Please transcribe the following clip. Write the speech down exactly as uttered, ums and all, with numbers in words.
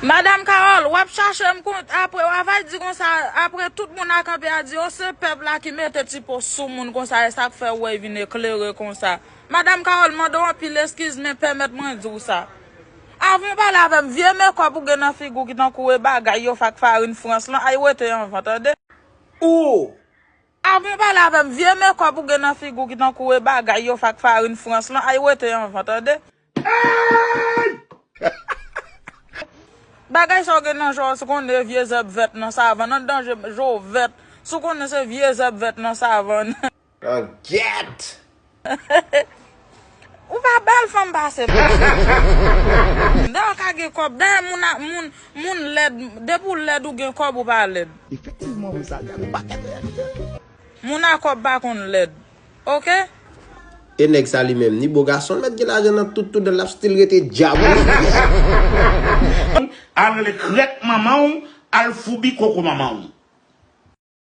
Madanm Carole, w ap chache m kont apre, w ava di konsa, apre tout moun a kanpe a di, o, se pèp la ki mete ti po sou moun konsa, e sa k fè w wè vin eklere konsa. Madanm Carole, mande w anpil eskiz, men pèmèt mwen di w sa. Avan w pale avè m, vye mekòp ou gen nan figi w ki tankou e bagay yo fè ak farin Frans lan, ay wete anvan, tande? Ou! Avan w pale avè m, vye mekòp ou gen nan figi w ki tankou e bagay yo fè ak farin Frans lan, ay wete anvan, tande? Bagay sa w gen nan je w, si w konnen vye zèb vèt nan savann, anndan je, je w vèt, si w konnen se vye zèb vèt nan savann. An gyèt! Ou pa bèl fanm pase m. Dayè w ka gen kòb, dayè moun a, moun, moun lèd, depi w lèd ou gen kòb ou pa lèd. Efektivman, wi, sa gade pakèt reyalite. Moun a kòb pa konn lèd. Oke? E nèg sa li menm, ni bo gason, l mèt gen lajan nan tout, tout dan, l ap still rete dyab. Al rele krèk manman w, al foubi koko manman w.